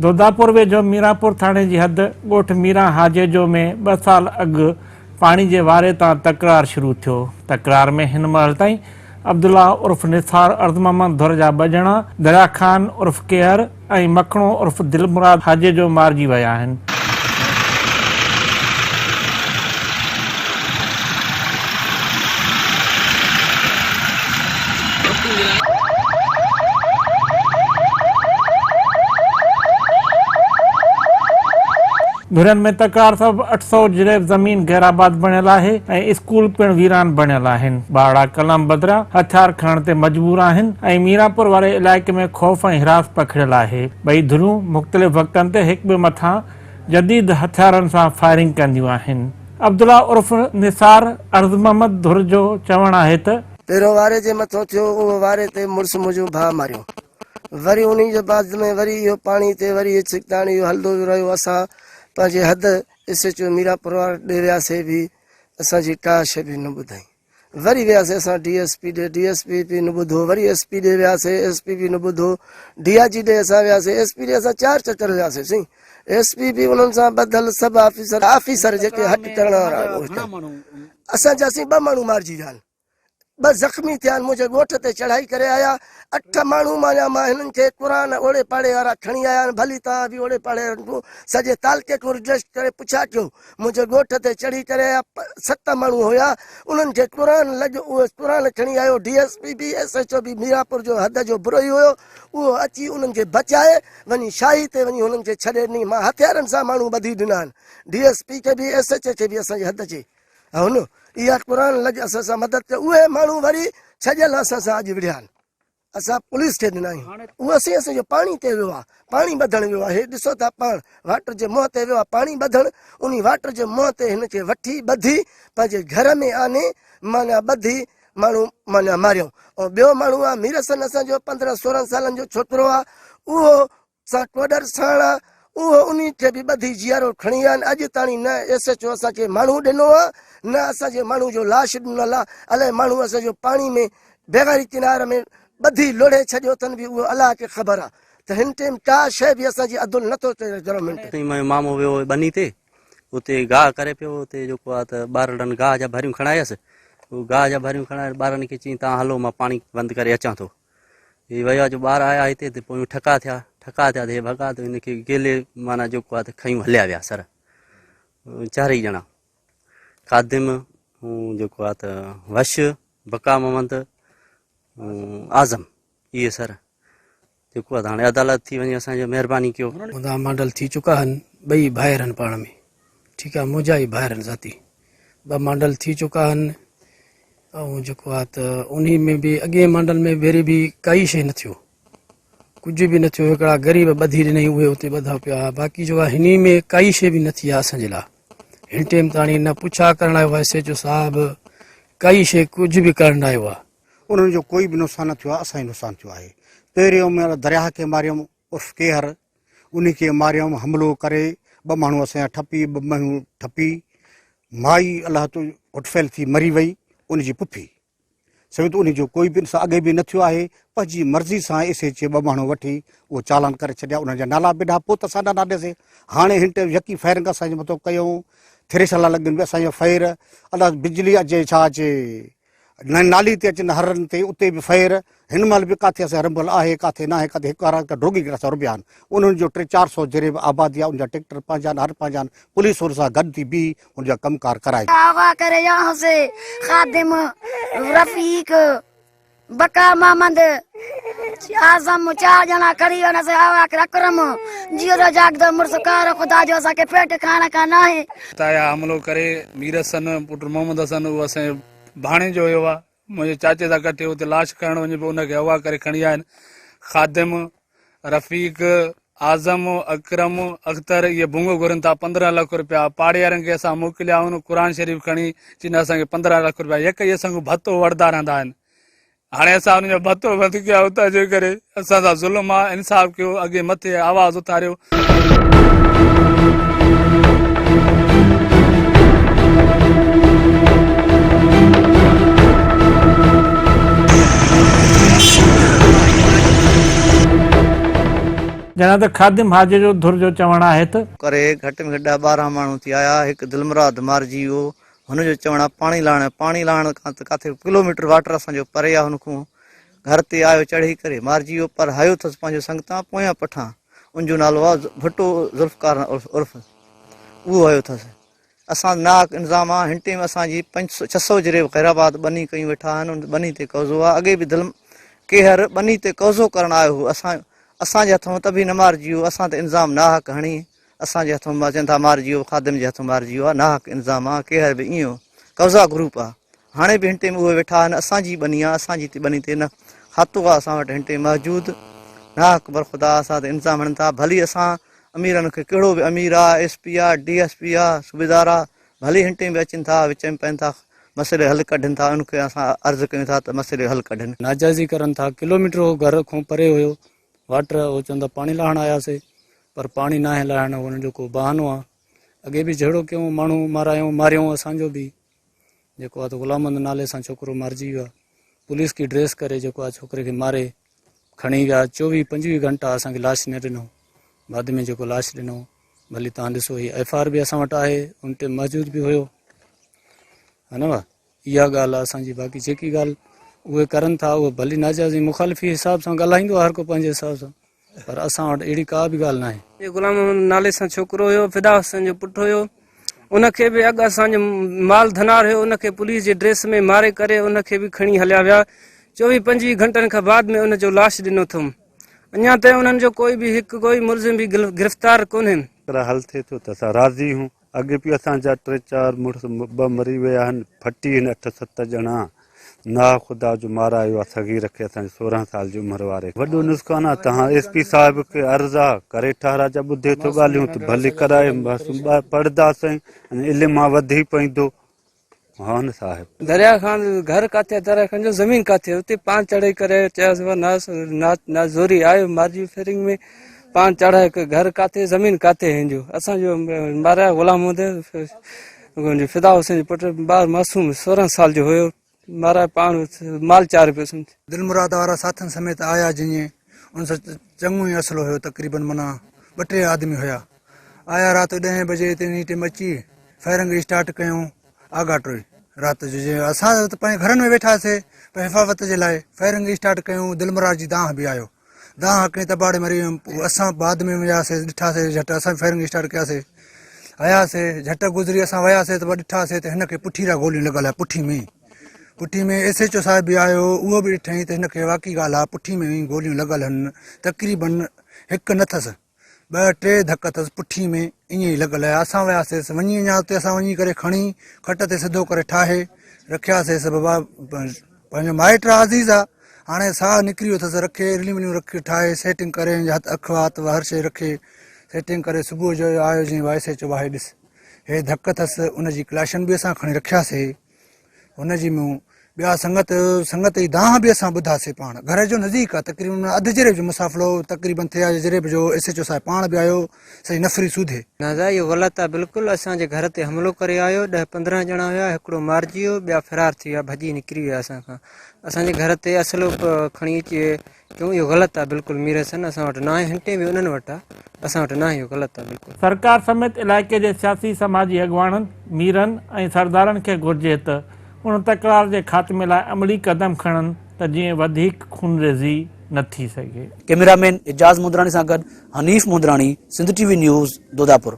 دوداپور ويجهو ميرانپور ٿاڻي جي حد ڳوٺ ميران حاجيجو ۾ ٻه سال اڳ پاڻي جي واري تان تڪرار شروع ٿيو. تڪرار ۾ هن مهل تائين عبدالله عرف نثار عرض محمد ڌر جا ٻه ڄڻا، دريا خان عرف ڪيهر ۽ مکڻو عرف دلمراد حاجيجو مارجي ويا آهن. ڌرين ۾ تڪرار سبب 800 جريب زمين غيرآباد بڻيل آهي ۽ اسڪول پڻ ويران بڻيل آهن. ٻارڙا قلم بدران هٿيار کڻڻ تي مجبور آهن ۽ ميرانپور واري علائقي ۾ خوف ۽ هراس پکڙيل آهي. ٻئي ڌريون مختلف وقتن تي هڪ ٻئي مٿان جديد هٿيارن سان فائرنگ ڪنديون آهن. عبدالله عرف نثار عرض محمد ڌر جو چوڻ آهي ته. پهريون واري جي مٿو ٿيو اهو واري تي مڙس منهنجو ڀاء ماريو وري انهي جي بعد ۾ وري اهو پاڻي تي وري اهي ڇڪتاڻ اهو هلندو رهيو اسان پنهنجي حد ايس ايچ او ميرانپور واري ڏي وياسي به اسان جي ڪا شي به نه ٻڌائين وري وياسي اسان ڊي ايس پي ڏي ڊي ايس پي به نه ٻڌو وري ايس پي ڏي وياسي ايس پي به نه ٻڌو ڊي I جي ڏي اسان وياسي ايس پي ڏي اسان چار چڪر وياسي سائين ايس پي به انهن سان ٻڌل سڀ آفيسر آفيسر جيڪي هٽ ڪرڻ وارا اسان جا سائين ٻه ماڻهو مارجي ويا آهن ٻه زخمي ٿيا آهن منهنجي ڳوٺ تي چڙهائي ڪري آيا اٺ ماڻهو مانيا مان هنن کي قرآن اوڙي پاڙي وارا کڻي آيا آهن ڀلي توهان به اوڙي پاڙي وارن کان سڄي تعلقي کان رجسٽ ڪري پڇا ڪيو منهنجي ڳوٺ تي چڙهي ڪري آيا ست ماڻهو هيا انهن کي قرآن لڳ اهي قرآن کڻي آيو ڊي ايس پي به ايس ايڇ او به ميرانپور جو حد جو بروهي هيو اهو اچي انهن کي بچائي وڃي شاهي تي وڃي هنن کي ڇڏي ڏني مان هٿيارن سان ماڻهو ٻڌي ڏنا آهن ڊي ايس پي کي به ايس ايڇ اي کي به اسان جي حد جي هن اها قرآن لڳ اسان سان مدد ڪئي اهي ماڻهو وري ڇڄيل اسان سان اڄ وڙهيا آهن اسان پوليس کي ڏنا آهيون اهو اسين اسان جو پاڻي تي ويو آهي پاڻي ٻڌڻ ويو آهي ڏسو ٿا پاڻ واٽر جي منهن تي ويو آهي پاڻي ٻڌڻ انهي واٽر جي منهن تي هن کي وٺي ٻڌي پنهنجي گهر ۾ آني معنيٰ ٻڌي ماڻهو معنيٰ ماريائون ۽ ٻيو ماڻهو آهي ميرحسن اسان جو پندرهن سورهن سالن جو ڇوڪرو آهي اهو سان ڪوڏر ساڻ آ، اهو انهي کي به ٻڌي جيئرو کڻي ويا آهن، اڄ تاڻي نه ايس ايڇ او اسان کي ماڻهو ڏنو آ، نه اسان جي ماڻهو جو لاش ڏنل آ، الائي ماڻهو اسان جو پاڻي ۾ بيغاري ڪنار ۾ ٻڌي لوڙهي ڇڏيو اٿن به اهو الله کي خبر آ ته هن ٽيم ڪا شيء به اسان جي عدل نٿو ڪري گورنمينٽ. اتي منهنجو مامو ويو هو ٻني تي، اتي گاهه ڪري پيو، اتي جيڪو آ ته ٻارڙن گاهه جا ڀريون کڻايس، گاهه جا ڀريون کڻائي ٻارن کي چيائين توهان هلو مان پاڻي بند ڪري اچان ٿو. هي ويا جو ٻار آيا هتي ته پويون ٺڪا ٿيا، ٺڪا ٿيا ته هي ڀڳا ته هن کي گيلي معنيٰ جيڪو آهي ته کنيون هليا ويا سر چارئي ڄڻا خادم جيڪو آهي ته وش بقا محمد اعظم اهي سر جيڪو آهي ته هاڻي عدالت ٿي وڃي اسان جي مهرباني ڪيو. منهنجا مانڊل ٿي چڪا آهن ٻئي ڀائر آهن پاڻ ۾ ٺيڪ آهي منهنجا ئي ڀائر آهن ذاتي ٻه مانڊل ٿي چڪا آهن ۽ جيڪو آهي ته انهي ۾ به اڳئين مانڊل ۾ ڀيري به ڪائي شيء نه ٿيو ڪجهه به نه ٿيو هڪڙا غريب ٻڌي ڏنائين اهي اتي ٻڌا پيا هئا باقي جو آهي هني ۾ ڪائي شيء به نه ٿي آهي اسان جي لاء هن ٽيم تاڻي نه پڇا ڪرڻ آيو آهي ايس ايچ او صاحب ڪائي شيء ڪجهه به ڪرڻ نه آيو آهي. انهن جو ڪوئي به نقصان نه ٿيو آهي اسان جو نقصان ٿيو آهي پهريون مهل درياهه کي ماريم عرف ڪيهر انهي کي ماريم حملو ڪري ٻه ماڻهو اسان جا ٺپي ٻه مهيون ٺپي مائي الله تو اٽفيل ٿي مري وئي ان جي پڦي سمجھ ته انهي جو ڪوئي به انسان اڳي به نه ٿيو آهي پنهنجي مرضي سان ايس ايچ اي ٻه ماڻهو وٺي اهو چالان ڪري ڇڏيا انهن جا نالا به ڏنا پوء ته اسان ڏنا ڏسي هاڻي هن ٽيم يڪي فائرنگ اسان جي مٿو ڪيون ٿريشلا لڳن به اسان جو فائر الله بجلي اچي ڇا اچي نه نالي تي اچن هرن تي اتي به فير هن مهل به ڪاٿي اسان رنبل آهي ڪاٿي ناهي ڪاٿي هڪ هر ڊوگي ڪري اسان ربيا آهن انهن جو ٽي چار سو جريب آبادي آهي ان جا ٽيڪٽر پنهنجا آهن هر پنهنجا آهن پوليس ان سان گڏ ٿي بيهي ان جا ڪم ڪار ڪرائي. آغا ڪري يا حسي خادم رفيق بقا محمد اعظم چار ڄڻا کڻي ويا نسي آغا ڪري اڪرم جيئرو جاڳندو مڙس ڪار خدا جو اسان کي پيٽ کائڻ کان ناهي. تايا حملو ڪري مير حسن پٽ محمد حسن اهو اسان جو ڀاڻيجو هيو آ منهنجي چاچي سان ڪٺي اتي لاش کڻڻ وڃي پيو ان کي اغوا ڪري کڻي آيا آهن خادم رفيق اعظم اڪرم اختر اهي ڀونگ گهرن ٿا 15 لک روپيا پاڙي وارن کي اسان موڪليا آهن قرآن شريف کڻي چين اسان کي 15 لک روپيا يڪ ئي اسان کان ڀتو وٺندا رهندا آهن هاڻي اسان ان جو ڀتو بند ڪيو آهي اتان جي ڪري اسان سان ظلم آهي انصاف ڪيو اڳي مٿي آواز اٿاريو. جڏهن ته خادم حاجي جو ڌر جو چوڻ آهي ته. ڪري گهٽ ۾ گهٽ ڏهه ٻارنهن ماڻهو ٿي آيا، هڪ دلمراد مارجي ويو، هن جو چوڻ آ پاڻي لاهڻ، پاڻي لاهڻ کان ته ڪاٿي ڪلوميٽر واٽر اسان جو پري آ، هن کون گهر تي آيو چڙهي ڪري مارجي ويو، پر هيو اٿس پنهنجو سنگتان پويان پٺان، ان جو نالو آ ڀٽو ذوالفقار عرف اهو هيو اٿس. اسان ناحق انظام آ هن ٽيم اسان جي 500 600 جريب خيرآباد ٻني ڪيون ويٺا آهن ان ٻني تي قبضو آ اڳي به دل ڪيهر ٻني تي قبضو ڪرڻ آيو هو اسان اسان جي هٿون ته به نه مارجي ويو اسان تي انظام ناحق هڻي اسان جي هٿون چون ٿا مارجي ويو خادم جي هٿون مارجي ويو آ ناحق انظام آ ڪيهر به ائين قبضا گروپ آ هاڻي به هن ٽيم اهي ويٺا آهن اسان جي ٻني آ اسان جي ٻني تي نه کاتو آ اسان وٽ هن ٽيم موجود ناحق برخدا اسان تي انظام هڻن ٿا ڀلي اسان اميرن کي ڪهڙو به امير آ، ايس پي آ، ڊي ايس پي آ، صوبيدار آ، ڀلي هن ٽيم به اچن ٿا، وچ ۾ پين ٿا، مسئلي حل ڪڍن ٿا، انهن کي اسان عرض ڪيون ٿا ته مسئلي حل ڪڍن. ناجائزي ڪرن ٿا، ڪلوميٽر هو گهر کان پري هيو واٽر، هو چون ٿا پاڻي لاهڻ آياسي، پر پاڻي ناهي لاهڻ، انهن جو ڪو بهانو آ، اڳي به جهيڙو ڪيون، ماڻهو مارايون، ماريون اسان جو به، جيڪو آ ته غلام محمد نالي سان ڇوڪرو مارجي ويو آ، پوليس کي ڊريس ڪري جيڪو آ ڇوڪري کي ماري کڻي ويا، چوويهه پنجويهه گهنٽا اسان کي لاش نه ڏنو. بعد ۾ جيڪو لاش ڏنو ڀلي تان ڏسو هي ايف آر به اسان وٽ آهي ان ٽيم موجود به هيو ها نه اها ڳالهه آهي اسان جي باقي جيڪي ڳالهه اهي ڪرن ٿا اهي ڀلي ناجائز ۽ مخالفي حساب سان ڳالهائيندو هر ڪو پنهنجي حساب سان پر اسان وٽ اهڙي ڪا به ڳالهه ناهي. غلام محمد نالي سان ڇوڪرو هيو فدا حسين جو پٽ هيو ان کي به اڳ اسان جو مال ڌنار هيو ان کي پوليس جي ڊريس ۾ ماري ڪري ان کي به کڻي هليا ويا چوويهه پنجويهه گهنٽن کان بعد ۾ ان جو لاش ڏنو اٿم اڃا تائين انهن جو ڪوئي به هڪ ڪوئي ملزم به گرفتار ڪونهي. طرح حل ٿئي ٿو ته اسان راضي هون. اڳي به اسان جا ٽي چار مڙس ٻه مري ويا آهن، ڦٽي هن اٺ ست ڄڻا ناهه خدا جو مارايو آ صغير کي اسان جي 16 سال جي عمر واري کي. وڏو نسقان آ تهان ايس پي صاحب کي عرض آ ڪري ٺهرا جا ٻڌي ٿو ڳالهيون ته ڀلي ڪرائي بس پڙهنداسين ۽ علم آ وڌي پئيندو. ها نه صاحب. دريا خان جو گهر ڪاٿي آهي دريا خان جو زمين ڪاٿي آهي اتي پان چڙهي ڪري چيس نا نا زوري آيو مارجي فيرنگ ۾ پان چڙهائي گهر ڪاٿي زمين ڪاٿي هن جو اسان جو ماريا غلام محمد فدا حسين جو پٽ ٻار معصوم 16 سال جو هيو مارائي پاڻ مال چار پيو سمجھ. دلمراد وارا ساٿين سميت آيا جيئن ان سان چڱو ئي اصلو هيو تقريبن معنيٰ ٻه ٽي آدمي هيا آيا رات جو ڏهين بجي تي انهي ٽيم اچي فائرنگ اسٽارٽ ڪيون آڳاٽوئي رات جو جي اسان ته پنهنجي گهرن ۾ ويٺا سي پر حفاظت جي لاء فائرنگ اسٽارٽ ڪيون دلمراد جي دانهن به آيو دانهن ڪئي تباڙي مري ويم پوء اسان بعد ۾ وياسي ڏٺاسي جهٽ اسان به فائرنگ اسٽارٽ ڪياسي آياسي جهٽ گذري اسان وياسي ته ڏٺاسي ته هن کي پٺي را گوليون لڳل آهي پٺي ۾ پٺي ۾ ايس ايچ او صاحب به آيو اهو به ڏٺائين ته هن کي واقعي ڳالهه آهي پٺي ۾ گوليون لڳل آهن تقريبن هڪ نه اٿس ٻه ٽي ڌڪ اٿس پٺي ۾ ائين ئي لڳل آهي اسان وياسيس وڃي اڃا اتي اسان وڃي ڪري کڻي کٽ تي سڌو ڪري ٺاهي رکياسيس بابا پنهنجو مائٽ آ عزيز آ هاڻي ساهه نڪري ويو اٿس رکي رليون وليون رکي ٺاهي سيٽنگ ڪري هٿ اک وات هر شي رکي سيٽنگ ڪري صبح جو آيو جيئن وائس اچو واهي ڏس هي ڌڪ اٿس ان جي ڪلاشن به اسان کڻي رکياسي هن جي مون ٻيا سنگت سنگت جي دانهن به اسان ٻڌاسي پاڻ گهر جو نزديڪ آ تقريبن اڌ جريب جو مسافلو تقريبن ٿيا جريب جو ايس ايچ او صاحب پاڻ به آيو سڄي نفري سوڌي. نازا اهو غلط آ بلڪل اسان جي گهر تي حملو ڪري آيو ڏهه 15 ڄڻا هيا هڪڙو مارجي ويو ٻيا فرار ٿي ويا ڀڄي نڪري ويا اسان کان اسان جي گهر تي اسلحو کڻي اچي ڪيون اهو غلط آ بلڪل مير حسن اسان وٽ ناهي هنٽي به انهن وٽ آ اسان وٽ ناهي اهو غلط آ بلڪل. سرڪار سميت علائقي جي سياسي سماجي اڳواڻن، ميرن ۽ سردارن کي گهرجي ته ان تڪرار جي خاتمي لاء عملي قدم کڻن ته جيئن وڌيڪ خونريزي نه ٿي سگهي. ڪئميرا مين اعجاز مندراڻي سان گڏ Hanif Mandrani, Sindh T V news, Dodapur.